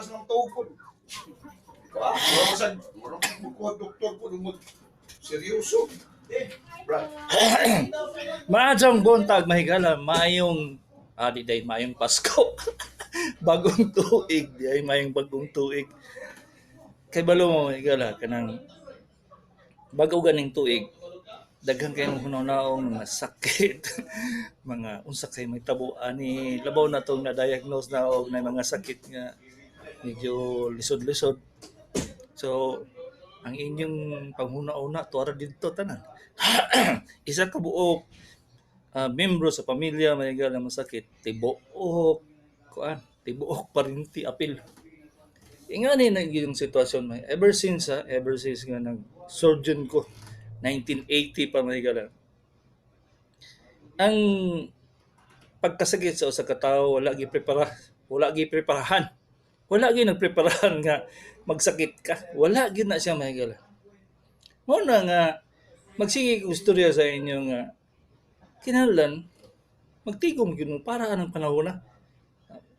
Oras ng tugod. Ba, wala sa mura doktor ko mag seryoso. Eh, bra. Maadjong buntag, mahigala, maayong di day maayong Pasko. Bagong tuig, di ay maayong bagong tuig. Kay balo mo, mahigala, kanang bago ganing tuig, daghan kayong hunaw-naong mga sakit, mga unsa kay may tabo ani, labaw na tong na-diagnose na og na mga sakit nga medyo lisod-lisod. So, ang inyong panghuna-una tuara didto tanan. Isa ka buok membro sa pamilya may nga masakit, tibuok kuan, tibuok parinti apil. Ingani na yung sitwasyon may ever since ha, ever since nga nag surgeon ko 1980 pa, may gala. Ang pagkasakit sa usa ka tawo, wala gi prepara, wala gi preparahan. Wala gi nagpreparahan nga magsakit ka. Wala gyud na siya, may gala. Mao na nga magsige kog istorya sa inyo nga kinahanglan magtigom gyud mo para anang panahon na.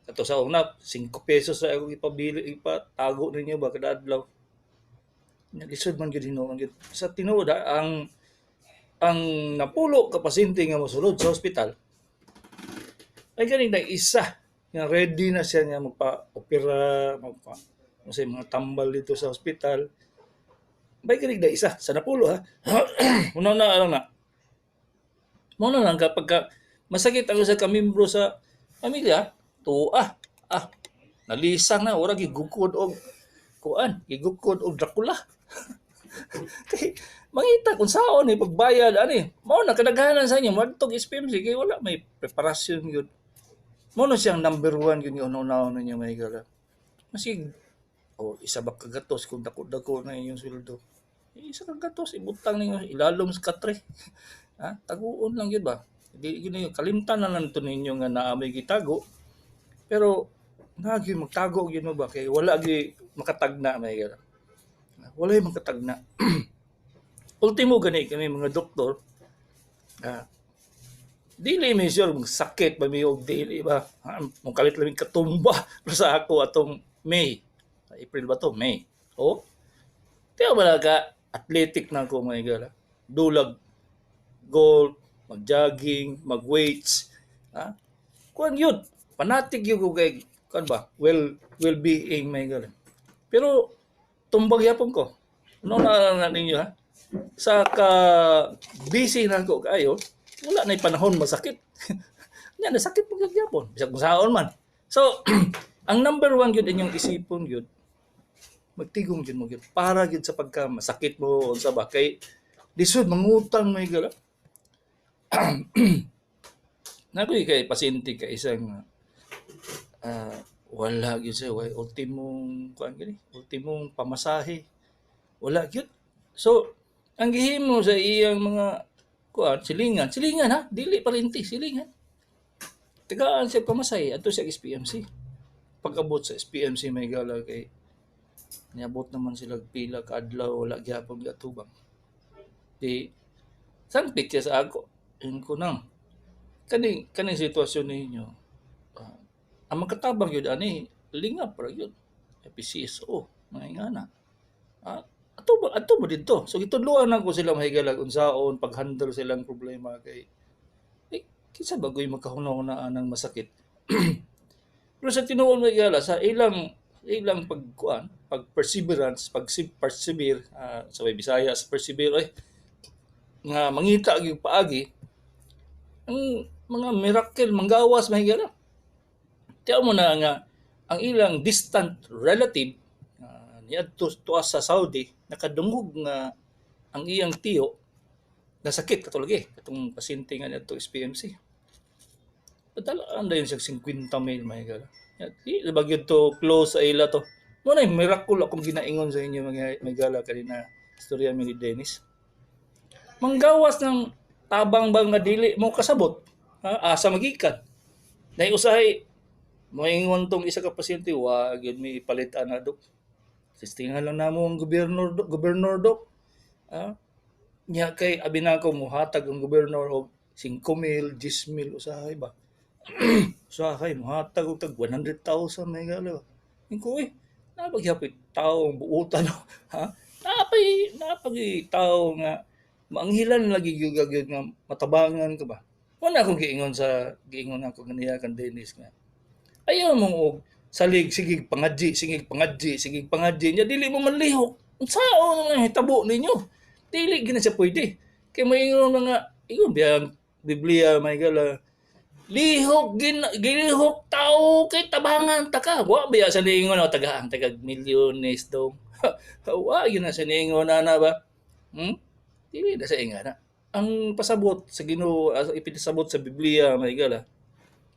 Kato sa una, 5 pesos ra ako ipabili, ipatago ninyo ba kada adlaw. Lisod man gyud hinuon gyud. Sa tinuod ha, ang napulo ka pasyente nga mosulod sa ospital ay ganing na isa nga ready na siya nga magpa-opera, magpa unsay mga tambal dito sa ospital. Bay ganing na isa sa napulo ha. Una na lang na. Mao na lang kapag ka masakit ang usa ka membro sa pamilya, tuwa ah, nalisang na, ora gigukod og kuan, gigukod og Dracula. Kay mangita kung saon ni pagbayad ani. Mao na kadaghanan sa inyo moadtog SPMC kay wala may preparasyon gyud. Mao na siyang number one gyud nga una-unahon ninyo, may gala. Masig o isa ba ka gatos kung dako-dako na inyong sweldo. Isa ka gatos ibutang ninyo ilalom sa katre. Ha? Taguon lang gyud ba? Di gyud ninyo kalimtan na lang to ninyo nga naa may gitago. Pero naa gyud magtago gyud mo ba kay wala gyud makatagna, may gala. Wala yung makatagna. Ultimo gani kami mga doktor, dili mi sure sakit ba mi og dili ba. Ha, mong kalit lang katumba sa ako atong May. April ba to? May. Oh. Tiyo ba ka athletic na ako, mga gala. Dulag golf, mag-jogging, mag-weights. Ha? Kuan yun. Fanatic yun ko kay kuan ba? Well-being, may gala. Pero tumbag yapon ko. Ano na ninyo ha? Sa ka busy na ko kaayo, wala na panahon masakit. Nya nasakit pag gyapon, bisag kung saon man. So, ang number one gyud inyong isipon gyud, magtigom gyud mo gyud para gyud sa pagka masakit mo unsa ba kay lisod mangutang, may gala. Nakoy kay pasyente ka isang wala gyud siya, way ultimong kuan gani, ultimong pamasahe. Wala gyud. So, ang gihimo sa iyang mga kuan, silingan, silingan ha, dili parinti, silingan. Tagaan siya pamasahe adto sa SPMC. Pag-abot sa SPMC, may gala, kay niabot naman sila pila ka adlaw wala gyapon giatubang. Di sangpit siya sa ako. Ingon ko nang kaning kaning sitwasyon ninyo, ang makatabang gyud ani lingap ra gyud. PCSO, mga ingana. Ah, ato ba didto? So gitudloan na ko sila, mahigalag, unsaon pag-handle silang problema kay eh, kinsa ba goy makahuna-huna anang masakit. Pero sa tinuod, mahigala, sa ilang ilang pagkuan, pag perseverance, pag persevere, sa may Bisaya sa persevere ay nga mangita gyud paagi ang mga miracle manggawas, mahigala. Tiyaw mo na nga ang ilang distant relative niadto tuas sa Saudi nakadungog nga ang iyang tiyo nasakit katulagi katong pasyente nga niadto SPMC. Padalaan dayon siya 50 mil, mahigala. Di ba gyud to close sa ila to. Mo na miracle akong ginaingon sa inyo, mga mahigala, kanina istorya mi ni Dennis. Manggawas ng tabang ba nga dili mo kasabot? Ha? Asa magikan? Nay usahay moingon tong isa ka pasyente, wa gyud mi ipalit ana, dok. Sistingan lang namo ang gobernador, dok, gobernador dok. Ha? Nya kay abi nako muhatag ang gobernador og 5 mil, 10 mil usahay ba. Usahay muhatag og tag 100,000, may gala. Ingon ko, "Uy, naa ba gihapon tawo buutan, no?" Ha? Napay tao nga maanghilan lagi gyud gyud nga matabangan ka ba. Wala akong giingon ako ganiya kan Dennis nga ayaw mong og salig, sige pangadji, sige pangadji, sige pangadji nya dili mo manlihok. Unsaon nga hitabo ninyo? Dili gyud na siya pwede. Kay moingon mga ingon biyang Biblia, may gala, lihok gin gilihok tao kay tabangan ta ka. Wa biya sa niingon o tagaan tagag milyones dong. Wa gyud na sa niingon ana ba? Hmm? Dili na sa ingana. Ang pasabot sa Ginoo, ipinasabot sa Biblia, may gala,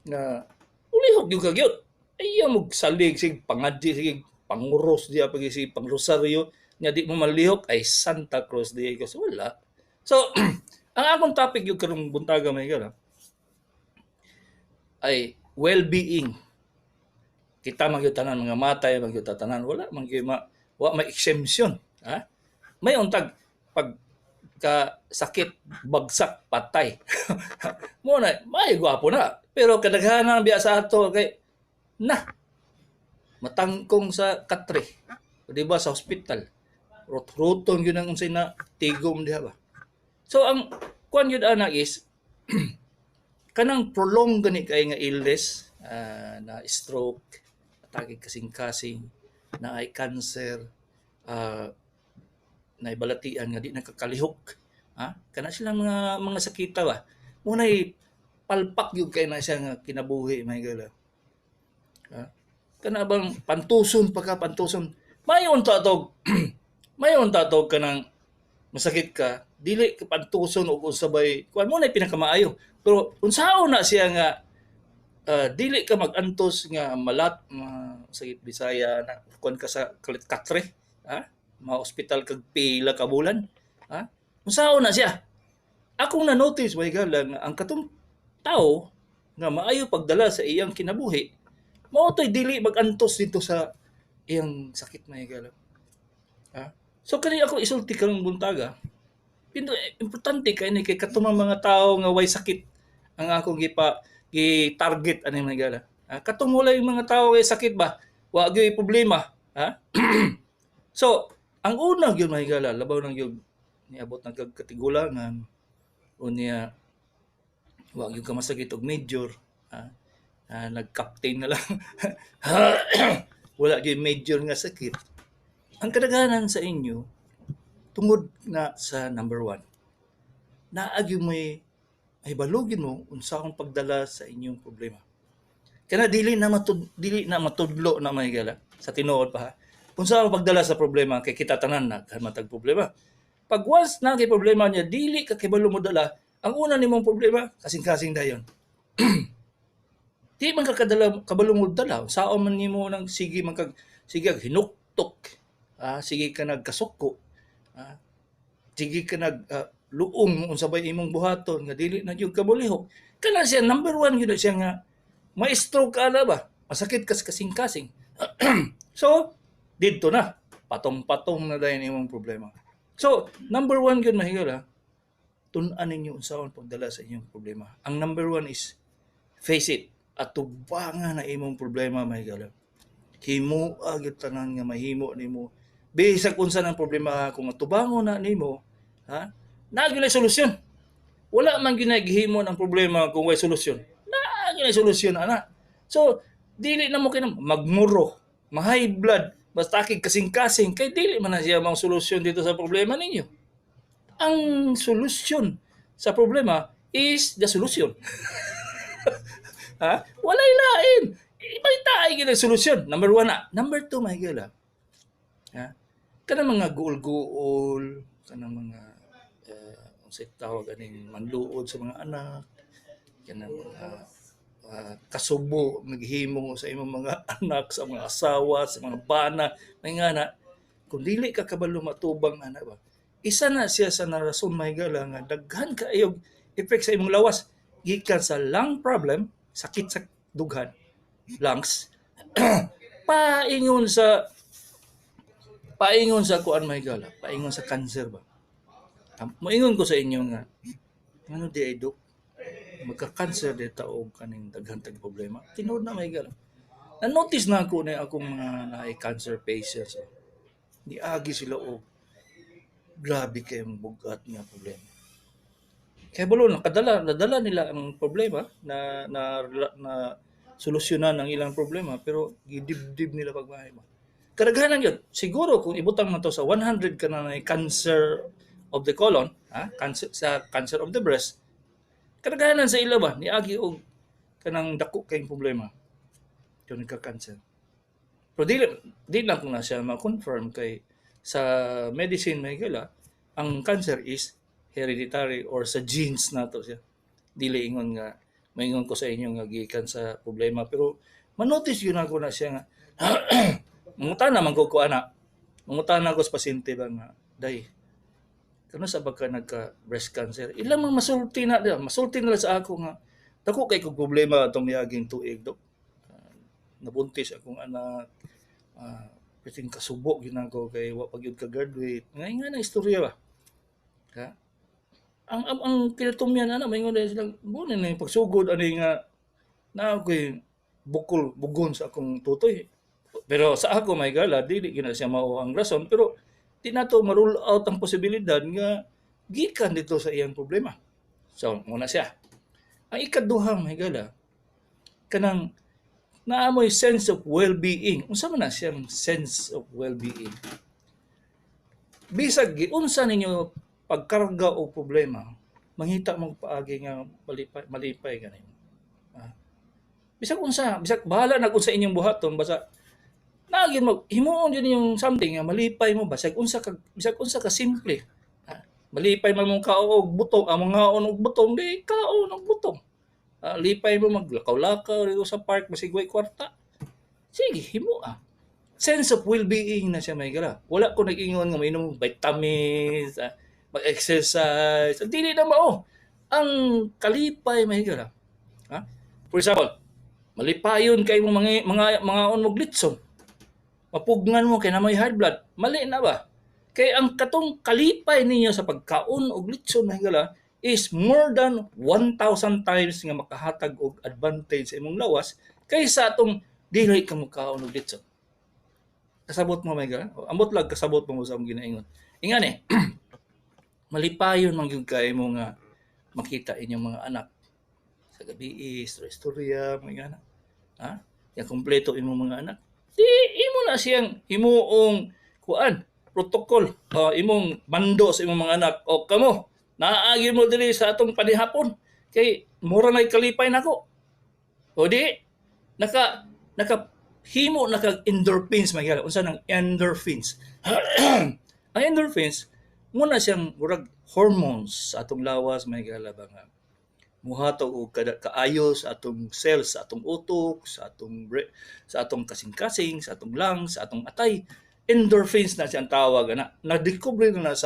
nga ulihok gyud ka gyud. Ayaw mo salig sig pangadji, sige panguros diya pag sige pangrosaryo nya di mo malihok ay Santa Cruz di ko. So, wala. So ang akong topic gyud karong buntaga, may gala, ay well-being. Kita man gyud tanan mga matay man gyud tanan, wala man gyud wa may exemption, ha? May untag pag ka sakit, bagsak, patay. Mo na may gwapo na, pero kadaghanan biya sa ato kay na matangkong sa katre. O di ba sa hospital? Rot-roton gyud ang unsay na tigom diha ba. So ang kuan gyud ana is kanang prolong gani kay nga illness, na stroke, atake kasing-kasing, na ay cancer, na balatian nga di nakakalihok. Ha? Kana sila mga sakita ba. Munay palpak gyud kay na siya nga kinabuhi, may gala. Ha? Kana bang pantuson pa ka pantuson. Mayon ta tog kanang masakit ka, dili ka pantuson og unsabay kuan mo na pinakamaayo. Pero unsaon na siya nga dili ka magantos nga malat ma, sakit Bisaya na kuan ka sa kalit katre, ha? Ma-hospital kag pila ka bulan, ha? Unsaon na siya? Akong na-notice, way gala, nga ang katong tao nga maayo pagdala sa iyang kinabuhi, mao to'y dili magantos dito sa iyang sakit, may gala. Ha? So kani ako isulti karong buntaga. Pero importante kay ni kay katumang mga tao nga way sakit ang akong gipa gi-target ani, may gala. Ha? Katong walay mga tao way sakit ba? Wa gyud problema, ha? So, ang una gyud, may gala, labaw nang gyud niabot na kag katigulangan unya wa gyud ka masakit og major, ha? Nag-captain na lang. Wala gyud major nga sakit. Ang kadaghanan sa inyo, tungod na sa number one, naa gyud may ay balugin mo unsaon pagdala sa inyong problema. Kana dili na matudlo na, may gala, sa tinuod pa ha. Unsa ang pagdala sa problema kay kita tanan na matag problema. Pag once na kay problema niya dili ka kibalo mo dala, ang una nimong problema kasing-kasing dayon. Di man ka kadala kabalo mo dala, saon man nimo nang sige man kag sige kag hinuktok, sige ka nagkasuko, sige ka nag luong unsa bay imong buhaton nga dili na gyud ka molihok. Kana siya number one gyud na siya nga ma-stroke ka na ba? Masakit kas kasing-kasing. So, didto na. Patong-patong na dayon imong problema. So, number one gyud, mahigala, tun-an ninyo unsaon pagdala sa inyong problema. Ang number one is face it. Atubangan na imong problema, mahigala. Himoa gyud tanan nga mahimo nimo. Bisag unsa nang problema, kung atubangon na nimo, ha? Naa gyud solusyon. Wala man gyud gihimo ng problema kung way solusyon. Naa gyud solusyon ana. So, dili na mo kinam magmuro, ma-high blood, basta kig kasing-kasing kay dili man na siya mang solusyon dito sa problema ninyo. Ang solusyon sa problema is the solution. Ha? Walay lain. Iba'y taay gyud ang solusyon. Number one na. Number two, mahigala. Ha? Kanang mga guol-guol, kanang mga unsay tawag aning manluod sa mga anak, kanang mga kasubo naghimo sa imong mga anak, sa mga asawa, sa mga bana, may nga na kung dili ka kabalo matubang ana ba. Isa na siya sa narason, mahigala, nga daghan kaayo effect sa imong lawas gikan sa lung problem, sakit sa dughan, lungs, paingon sa kuan, mahigala, paingon sa cancer ba. Moingon ko sa inyo nga ano di ay dok, magka-cancer di ta og kaning daghan tag problema. Tinuod na, mahigala. Na-notice na ako na akong mga naay cancer patients. Oh. Niagi sila og grabe kayong bugat nga problema. Kaya balo nadala nila ang problema na na na solusyonan ang ilang problema, pero gidibdib nila pagmahay ba. Kadaghanan yun. Siguro kung ibutang na to sa 100 ka na cancer of the colon, ha? Cancer sa cancer of the breast, kadaghanan sa ila ba niagi og kanang dako kayong problema kung nagka-cancer. Pero di lang kung na siya ma-confirm kay sa medicine may gala, ang cancer is hereditary or sa genes nato siya. Dili ingon nga maingon ko sa inyo nga gikan sa problema, pero manotice yun ako na siya nga mangutana man ko ana, mangutana ko sa pasyente ba nga, "Day, kano sa ba ka nagka breast cancer?" Ilang mga masulti na diba? Masulti na sa ako nga dako kay kog problema atong miaging tuig, dok. Nabuntis akong anak, perting kasubo gyud nako kay wa pa gyud ka graduate nga nga na istorya ba. Ha, ang kinatumyan ana, maingon na silang mo na yung pagsugod ani nga na ako'y bukol bugon sa akong tutoy. Pero sa ako may gala, dili gyud na siya mao ang rason, pero di nato ma-rule out ang posibilidad nga gikan dito sa iyang problema. So muna siya ang ikaduha, may gala, kanang naamoy sense of well-being. Unsa man na siyang sense of well-being? Bisag giunsa ninyo pagkarga og problema, mangita mo paagi nga malipay, malipay ganin. Ah. Bisag unsa, bisag bahala na kung sa inyong buhaton, basta naagin mo himuon yun yung something nga malipay mo, bisag unsa ka simple. Ah. Malipay man mong kao og butong, ang mga og butong, di kaon og butong. Ah, lipay mo maglakaw-lakaw dito sa park basig way kwarta. Sige, himo ah. Sense of well-being na siya may gala. Wala ko nag-ingon nga mainom og vitamins, mag-exercise. Dili na mao. Ang kalipay may gala. Ha? For example, malipayon kay mo mga on og litson. Mapugnan mo kay na may high blood. Mali na ba? Kay ang katong kalipay ninyo sa pagkaon og litson may gala is more than 1,000 times nga makahatag og advantage sa imong lawas kaysa atong dili ka mokaon og litson. Kasabot mo may gala? Ambot lag kasabot mo sa akong ginaingon. Ingan eh, malipayon man gyud kay mo nga makita inyong mga anak sa gabi, istorya, mga anak. Ha? Yang kompleto imong mga anak. Di imo na siyang himuong kuan, protocol, imong mando sa imong mga anak. O kamo, naagi mo diri sa atong panihapon kay mura na'y kalipay nako. O di naka himo naka endorphins may. Unsa nang endorphins? Ang endorphins muna siyang murag hormones sa atong lawas may gala ba nga muhatag og kaayo sa atong cells, sa atong utok, sa atong kasing-kasing, sa atong lungs, sa atong atay. Endorphins na siyang tawag ana. Na-discover na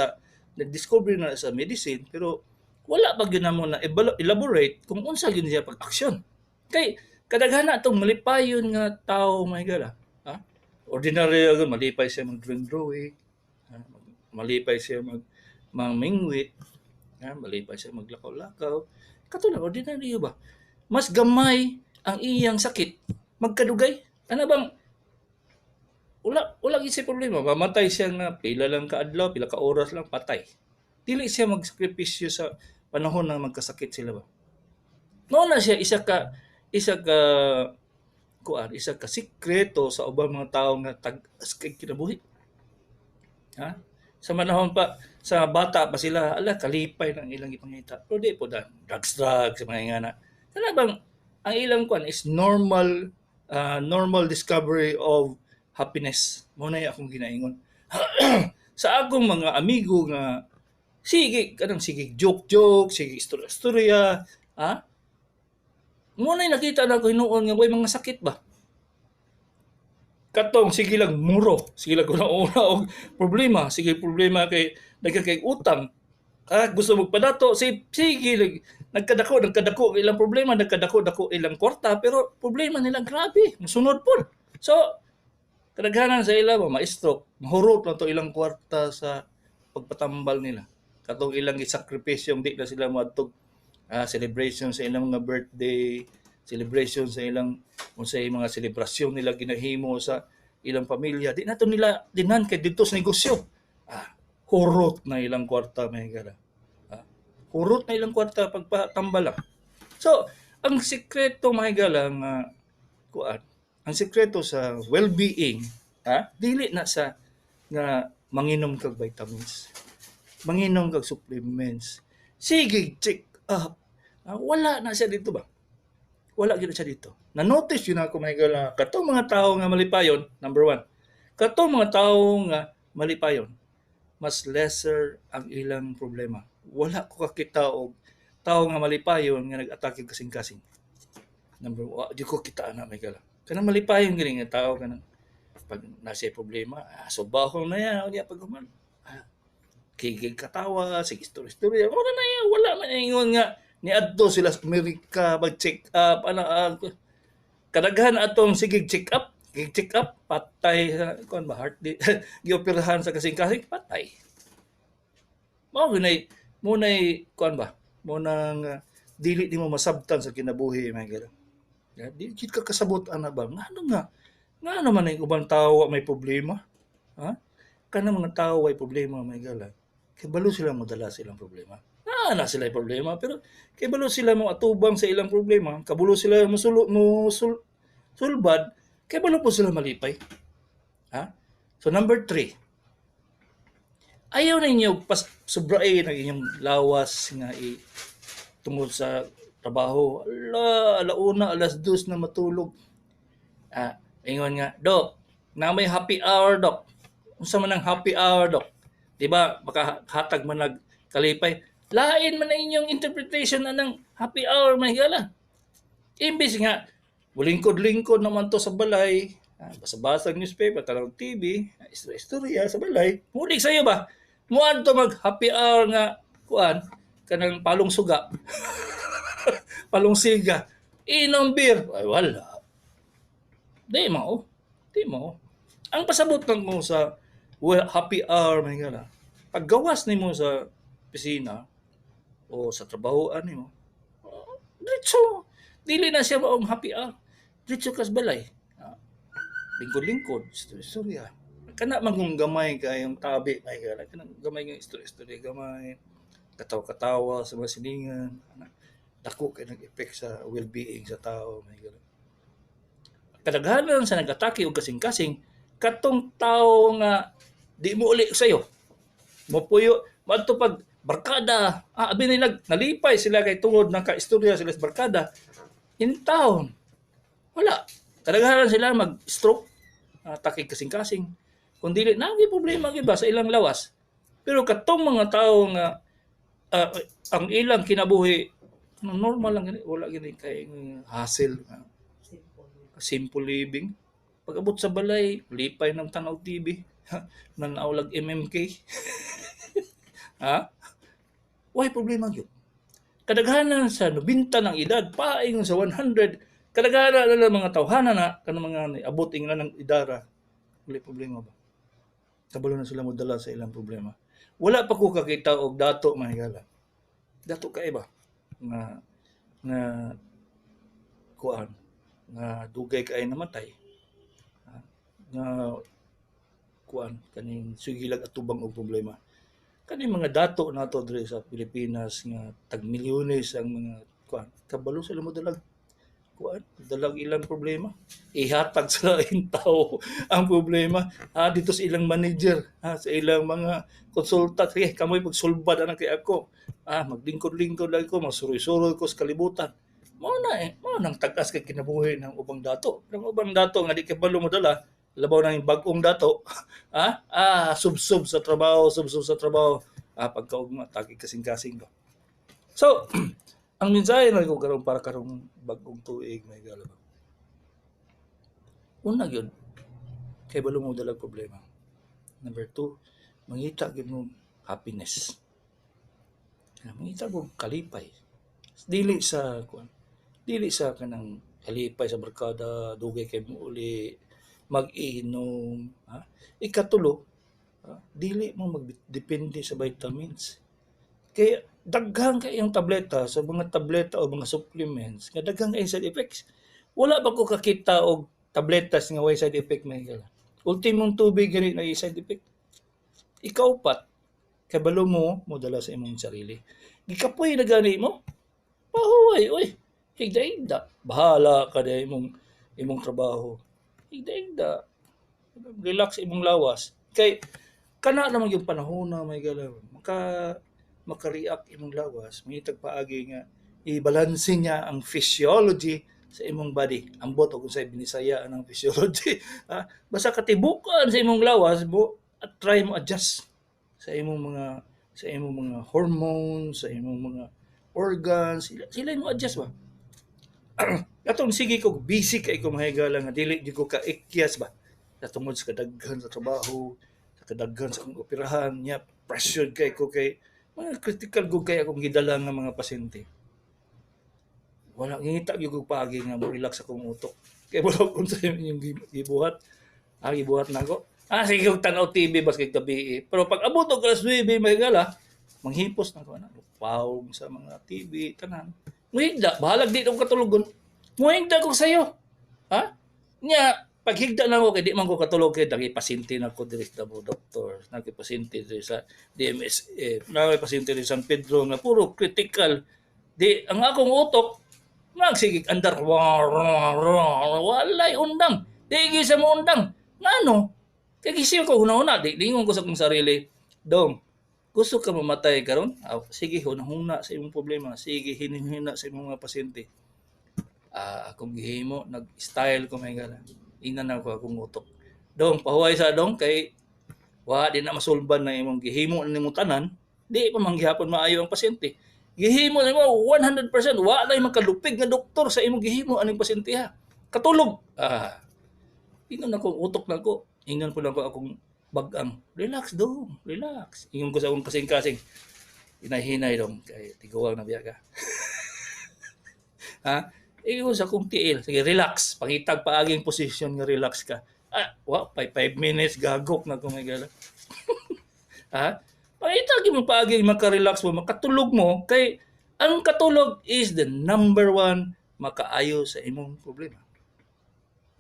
sa medicine, pero wala pa gyud namo na elaborate kung unsa gyud siya pag-aksyon. Kay kadaghan na atong malipayon nga tao may gala. Ha? Ordinary agad malipay siya mag drawing, ha? Malipay siya mag mangmingwit, ha? Malipay siya maglakaw-lakaw. Kato lang ordinary ba? Mas gamay ang iyang sakit magkadugay. Ano bang wala gyud siya problema, mamatay siya nga pila lang ka adlaw, pila ka oras lang, patay. Dili siya magsakripisyo sa panahon na magkasakit sila ba. Mao na siya isa ka kuan, isa ka sikreto sa ubang mga tawo nga tag-as kay kinabuhi. Ha? Sa manahon pa sa bata pa sila, ala kalipay ng ilang ipangita. Pero di po dan drugs drugs mga ingana. Kana bang ang ilang kuan is normal, normal discovery of happiness. Mao na akong ginaingon. Sa akong mga amigo nga sige kanang sige joke joke, sige istorya istorya, ha? Mo na nakita na ko hinuon nga way mga sakit ba. Katong sige lang muro, sige lang una og problema, sige problema kay nagkakay utang. Ah, gusto magpadato, sige nagkadako, nagkadako ilang problema, nagkadako dako ilang kwarta, pero problema nila grabe, musunod pod. So, kadaghanan sa ila ba ma-stroke, mahurot lang to ilang kwarta sa pagpatambal nila. Katong ilang gisakripisyo di na sila moadtog celebration sa ilang mga birthday, Celebration sa ilang unsay mga selebrasyon nila ginahimo sa ilang pamilya. Di nato nila dinan kay didto sa negosyo. Ah, hurot na ilang kwarta, mga higala. Ah, hurot na ilang kwarta pagpatambala. So, ang sikreto, mga higala, nga kuan, ang sikreto sa well-being, ha, dili na sa nga manginom kag vitamins, manginom kag supplements, sige check up. Ah, wala na siya dito ba? Wala gyud siya dito. Na-notice yun ako, mga higala, katong mga tao nga malipayon, number one, katong mga tao nga malipayon, mas lesser ang ilang problema. Wala ko kakita og tao nga malipayon nga nag-atake og kasing-kasing. Number one, di ko kita ana, mga higala. Kanang malipayon gani nga tao, kanang pag nasa problema, ah, subahon na yan, unya pag human, ah, kigig katawa, sige istorya-istorya, wala na yan, wala man ingon nga niadto sila sa Amerika mag-check up, ana, ah, kadaghan atong sige check up, sige check up, patay sa kuan ba, heart di, gioperahan sa kasing-kasing, patay. Mao ginay mo nay kuan ba, mo nang dili nimo masabtan sa kinabuhi, mga higala. Ya, di jud ka kasabot ana ba? Ngano nga? Ngano man ang ubang tao wa may problema? Ha? Kanang mga tao way problema, mga higala. Kay balo sila modala sa ilang problema. Naa na sila problema pero kay balo sila mo atubang sa ilang problema, kabulo sila mosulo mo sul, sulbad, kay balo po sila malipay. Ha? So number 3, ayaw ninyo pas sobrain ang inyong lawas nga i tungod sa trabaho. Ala, alauna, 2:00 na matulog. Ah, ingon nga, "Dok, na may happy hour, Dok." Unsa man ang happy hour, Dok? Di ba, makahatag man nag kalipay. Lain man ang inyong interpretation na ng happy hour, mga higala. Imbis nga, lingkod-lingkod naman to sa balay, ah, basa-basa ang newspaper, tanong TV, istorya sa balay. Mulig sa'yo ba? Muan to mag happy hour nga, kuan, kanang palong suga. Palong siga. Inom beer. Ay, wala. Di mao. Di mao. Ang pasabot lang mo sa happy hour, mga higala, paggawas nimo sa opisina o sa trabahoan nimo, oh, diretso. Dili na siya maong happy hour. Diretso kas balay. Ah, lingkod-lingkod, istorya. Kana man kung gamay kayong tabi, mga higala. Kanang gamay nga istorya-istorya, gamay. Katawa-katawa sa mga silingan. Ana, dako kay nag-effect sa well-being sa tao, mga higala. Kadaghanan sa nag-atake og kasing-kasing, katong tao nga di mo uli sayo. Mopuyo, madto pag barkada, ah, abi nila nalipay sila kay tungod nakaistorya sila sa barkada. In town, wala. Kadaghanan sila mag-stroke, atake kasing-kasing. Kung dili, nagi problema gyud ba sa ilang lawas. Pero katong mga tao nga ang ilang kinabuhi normal lang gani, wala gani kay hassle, simple living. Pag-abot sa balay, lipay ng tanaw TV, nanaw lag MMK. Ha? Why problema gyud? Kadaghanan sa 90 ng edad, paingon sa 100, kadaghanan na mga tawhana na kanang mga abot inglan ng idara, wala problema ba? Kabalo na sila modala sa ilang problema. Wala pa ko kakita og dato, mga higala. Dato ka iba nga nga kuan nga dugay kay namatay. Ha? Nga kuan kaning sugilag atubang og problema. Kaning mga dato nato diri sa Pilipinas nga tag milyones ang mga kuan, kabalo sila modalag kuan, dalag ilang problema. Ihatag sa laing tao ang problema. Ah, dito sa ilang manager, ah, sa ilang mga konsulta, sige, kamoy pagsulbad ana kay ako. Ah, maglingkod-lingkod lang ko, magsuroy-suroy ko sa kalibutan. Mao na eh, mao nang tag-as kay kinabuhi ng ubang dato. Pero ang ubang dato nga di kabalo mo dala, labaw na yung bag-ong dato. Ah, ah, sub-sub sa trabaho, sub-sub sa trabaho. Ah, pagkaugma, tagi kasing-kasing ba. So, ang mensahe na ko karon para karong bag-ong tuig, may gala ba. Una gyud, kay balo mo dalag problema. Number 2, mangita gyud mo happiness. Ah, mangita mo kalipay. Dili sa kuan, dili sa kanang kalipay sa barkada, dugay kay mo uli, mag-inom, ha? Ikatulo, ha? Dili mo magdepende sa vitamins. Kaya Daghan kay yung tableta sa mga tableta o mga supplements nga daghan kay side effects. Wala ba ko kakita og tabletas nga way side effect, mga higala? Ultimong tubig gani na side effect. Ikaupat, kabalo mo modala sa imong sarili. Gikapoy na gani mo, pahuway, oy. Higda-higda. Bahala ka na imong trabaho. Higda-higda. Relax imong lawas. Kay kana naman yung panahon na may galaw. Maka-react imong lawas, may paagi nga i-balanse niya ang physiology sa imong body. Ambot og unsay Binisaya ang physiology. Ha? Basta katibukan sa imong lawas mo at try mo adjust sa imong mga hormones, sa imong mga organs, sila mo adjust ba? Atong sige ko busy kay ko, mahigala, nga dili gyud ko kaikyas ba. Tungod sa kadaghan sa trabaho, sa kadaghan sa akong operahan, nya pressured kay ko kay mga critical gud kay akong gidala nga mga pasyente. Wala ngita gyud kog paagi nga mo relax akong utok. Kay wala ko sa inyong gibuhat. Ah, gibuhat nako. Ah, sige kog tan-aw TV bas kay gabi eh. Pero pag abot og alas 9, mahigala, manghipos na ko ana. Pawg sa mga TV tanan. Muhigda, bahalag di ko katulugon. Muhigda ko sayo. Ha? Nya, paghigda na ako kay di man ko katulog kay dagi pasyente na ko diri sa Davao Doctor, nagi pasyente diri sa DMSF, nagi pasyente diri sa San Pedro nga puro critical. Di ang akong utok magsigig andar, walay undang. Di gyud sa mo undang. Ngano? Kay gising ko huna-huna, di lingon ko sa akong sarili. Dong, gusto ka mamatay karon? Ah, sige, hunahuna sa imong problema. Sige, hinihina sa imong mga pasyente. Ah, akong gihimo, nag-style ko, may gala. Ingnan na ako akong utok. Dong, pahuway sa dong kay wa di na masulban na imong gihimo na nimo tanan, di pa man gihapon maayo ang pasyente. Gihimo nimo 100%, wa na makalupig nga doktor sa imong gihimo aning pasyente ha. Katulog. Ah. Ingnon ako utok na ko. Ingnon po lang ko akong bagang. Relax dong, relax. Ingon ko sa akong kasing-kasing. Hinahinay dong kay tiguang na biya ka. Ha? Ingon sa akong tiil. Sige, relax. Pangitag paaging posisyon nga relax ka. Ah, wa pay 5 minutes gagok na ko, may gala. Ha? Pangitag mo paaging maka-relax mo, makatulog mo kay ang katulog is the number one makaayo sa imong problema.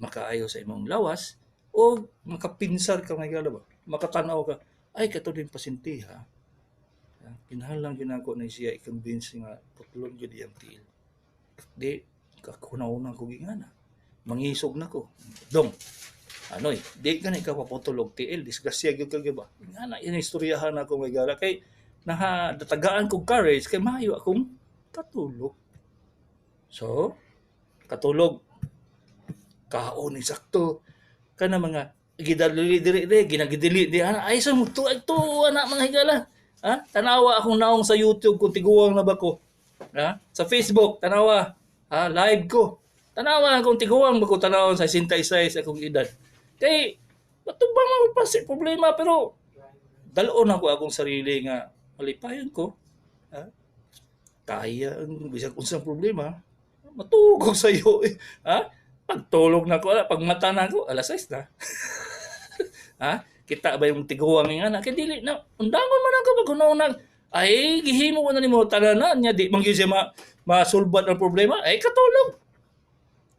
Makaayo sa imong lawas o makapinsar ka, may gala ba? Makatanaw ka, ay kato din pasyente ha. Kinahanglan gyud nako na siya i-convince nga putlon gyud iyang tiil. Di kakuna-una ko gingana. Mangisog na ko. Dong, anoy, di ka na ikaw paputol og tiil, disgrasya gyud ka ba? Ngana inistoryahan ako, may gala, kay naha datagaan kog courage kay maayo akong katulog. So, katulog kaon sakto kana mga gidali diri diri ginagidili di ana ay sa to ay to ana, mga higala ha. Tanawa akong naong sa YouTube kung tiguang na ba ko ha, sa Facebook tanawa ha, live ko tanawa kung tiguang ba ko, tanawon sa 66 akong edad kay matubang mo pa sa problema, pero dal-on ako akong sarili nga malipayon ko ha? Kaya ang bisag unsang problema, matugog sa iyo eh. Ha, pagtulog na ko, pag mata na ako, alas 6 na. Ha, kita ba yung tiguang nga na kay dili na undangon man ako pag una ay gihimo ko na nimo tanan niya, di man gyud siya masulbad ang problema, ay katulog.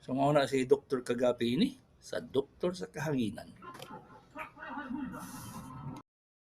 So mao na si Dr. Kagapi ini sa Doktor sa Kahanginan.